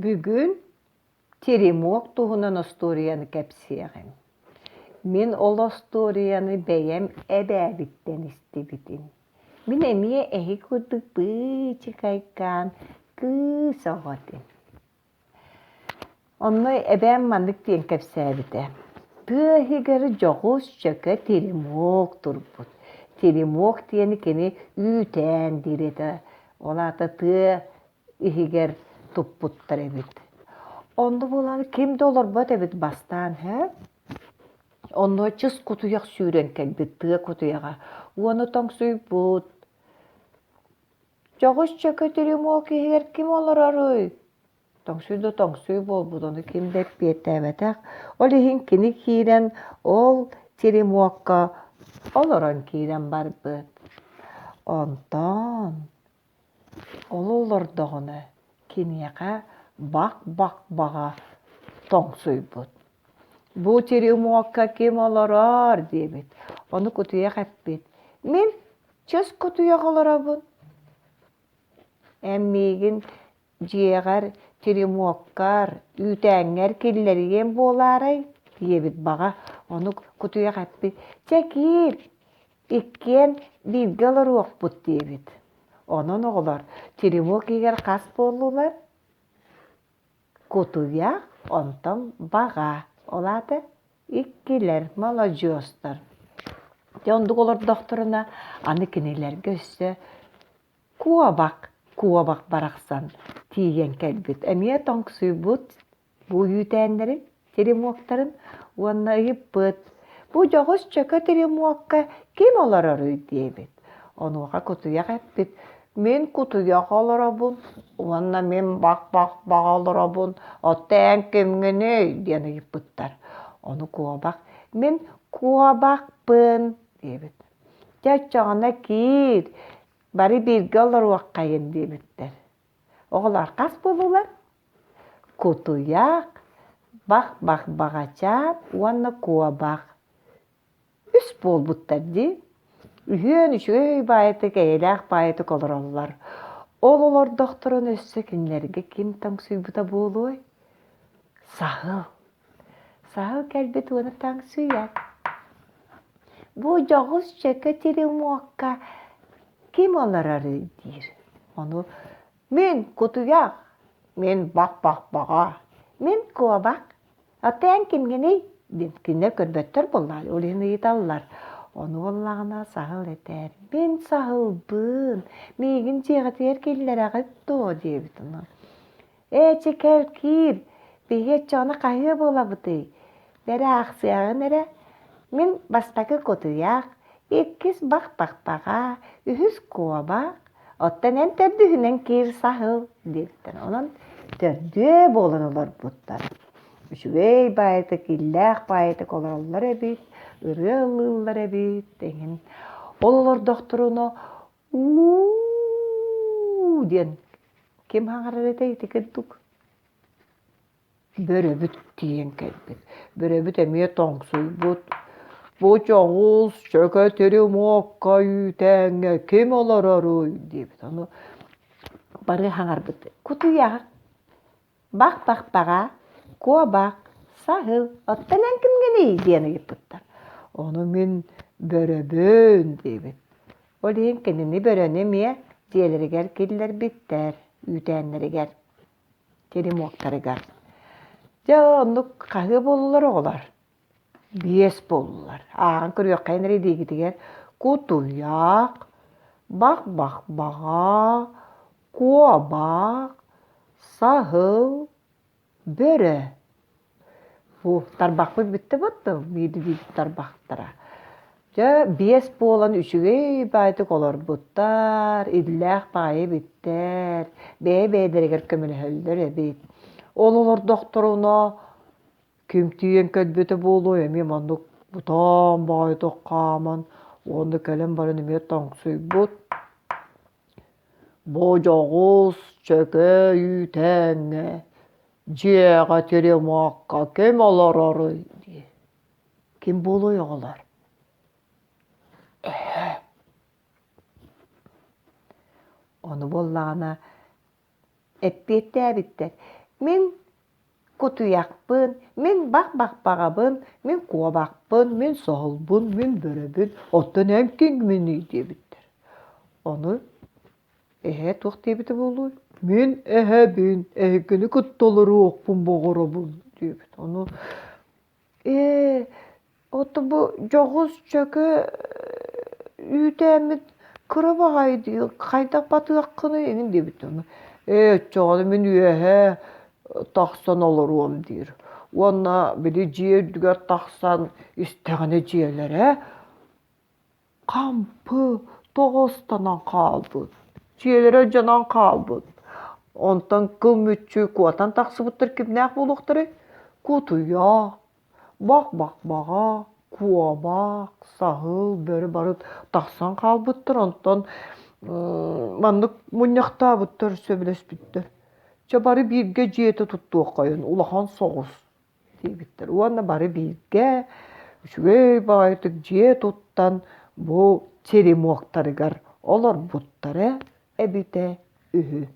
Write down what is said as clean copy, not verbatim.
Бүгүн Теремок туһунан остуоруйаны кэпсиэҕим. Мин ол остуоруйаны бэйэм эбээбиттэн истибитим. Мин эмиэ эһи курдук быычыкайкаан кыыс оҕо этим. Онно эбээм маннык диэн кэпсээбитэ: Тыа иһигэр дьоҕус чөкө теремок турбут. Теремок диэни кини үүтээн диир этэ. Ол аата тыа иһигэр туппуттар эбит. Онно буолан ким да олорбот эбит бастаан һэ. Онно чыс кутуйах сүүрэн кэлбит тыа кутуйаҕа уону тоҥсуйбут. Дьоҕус чөкө теремок иһигэр ким олороруй? Тоҥсуй да тоҥсуй буолбут, ону ким да эппиэттээбэтэх. Ол иһин кини киирэн ол теремокка олорон киирэн барбыт. Онтон Ол олордоҕуна киниэхэ бак-бак баҕа тоҥсуйбут: «Бу теремокка ким олорор?» диэбит. Ону кутуйах эппит: «Мин чыс кутуйах олоробун. Эн миигин дьиэҕэр, теремоккар, үүтээҥҥэр киллэриэм буолаарай?» диэбит баҕа. Ону кутуйах эппит: «Чэ киир, Иккиэн бииргэ олоруохпут диэбит. Онон оҕолор теремок иһигэр хас буоллулар? Кутуйах, онтон баҕа. Ол аата иккилэр, маладьыастар. Дьэ оннук олордохторуна аны кинилэргэ өссө куобах, куобах барахсан тиийэн кэлбит. Эмиэ тоҥсуйбут Бу үүтээннэрин, теремоктарын уонна ыйыппыт: «Бу дьоҕус чөкө теремокка ким олороруй?» диэбит. Онуоха кутуйах эппит: «Мин кутуйах олоробун уонна мин бах-бах-бах олоробун, оттон эн кимҥиний?» диэн ыйыппыттар. Ону куобах: «Мин куобахпын» диэбит. «Дьэ оччоҕуна киир, бары бииргэ олоруоххайын» диэбиттэр. Оҕолор хас буоллулар? Кутуйах, бах-бах-баҕачаан уонна куобах. Үс буолбуттар дии. Үһүөн үчүгэй баайытык, эйэлээх баайытык олороллор. Ол олордохторун өссө кинилэргэ ким тоҥсуйбута буолуой? Саһыл. Саһыл кэлбит уонна таҥсыйар. Бу дьоҕус чөкө теремокка ким олорорүй диир. Ону мин кутуйах, мин бах-бах-баҕа, мин куобах, оттон эн кимҥиний диэн кинилэр көрбөттөр буоллаҕа, ол иһин ыйыталлар. Ону буоллаҕына саһыл этэр, мин саһылбын, миигин дьиэҕитигэр киллэрэҕит дуо диэбит ону. Ээ, чэ кэл киир, биһиги оччоҕуна хаһыа буолабытый? Бэрэ аахсыаҕын эрэ. Мин бастакы кутуйах, иккис бах-бахпаҕа, үһүс куобах, оттон эн төрдүһүнэн киир саһыл диэбиттэр. Онон төрдүө буолан олорбуттар. Үчүгэй баайытык, иллээх баайытык олороллор эбит, ырыа ыллыыллар эбит эҥин. Ол олордохторуна уу диэн ким хаҥарар этэй ити курдук бөрөбүт тиийэн кэлбит бөрөбүт эмиэ тоҥсуйбут бу дьоҕус чөкө теремокка үүтээҥҥэ ким олороруй диэбит ону бары хаҥарбыт кутуйах Бах-бах-баҕа, куобах, саһыл, оттон эн кимҥиний диэн ыйыппыттар. Ону мин бөрөбүн диэбит. Ол иһин кинини бөрөнү эмиэ дьиэлэригэр киллэрбиттэр, үүтээннэригэр, теремоктарыгар. Дьэ оннук хаһыа буоллулар оҕолор. Биэс буоллулар. Ааҕан көрүөххэйин эрэ илиигитигэр кутуйах, бах-бах-баҕа, куобах, саһыл, бөрө. Бу тарбахпыт бүттэ буотта биир тарбахтара. Дьэ биэс буолан үчүгэй баайдык олорбуттар, иллээх баайы эбиттэр, бэйэ-бэйэлэригэр көмөлөһөллөр эбит. Ол олордохторуна Ким тиийэн кэлбитэ буолуой эмиэ маннык бутаан баҕайытык хааман уонна кэлэн баран эмиэ тоҥсуйбут. Бу дьоҕус чөкө үүтээҥҥэ дьиэҕэ теремокка ким олороруй дии. Ким буолуой оҕолор? Эһэ. Ону буоллаҕына Эппиэттээбиттэр. Мин кутуйахпын, мин бах-бахпаҕабын, мин куобахпын, мин соһулбун, мин бөрөбүн, оттон эн кимминий диэбиттэр. Ону эһээ туох диэбитэ буолуой? Мин эһэбин, эһигини кытта олоруохпун боҕоробун диэбит. Ону Ээ, ото бу дьоҕус чөкө үүтээммит кыра баҕайы дии, хайдах батыаххыный эҥин диэбит ону. Ээ, оччоҕуна мин үөһэ тахсан олоруом диир. Уонна били дьиэ үрдүгэр тахсан истэҕинэ дьиэлэрэ Хампы тоҕостанан хаалбыт, дьиэлэрэ дьонон хаалбыт. Онтон кыл мүччү куотан тахсыбыттар кимнээх буолуохтарай? Кутуйах, бах-бахбаҕа, куобах, саһыл, бөрө бары тахсан хаалбыттар. Онтон маннык мунньахтаабыттар, сөбүлэспиттэр. Чэ бары бииргэ дьиэтэ туттуоххайын, улахан соҕус диэбиттэр уонна бары бииргэ үчүгэй баҕайытык дьиэ туттан бу теремоктарыгар олорбуттара эбитэ үһү.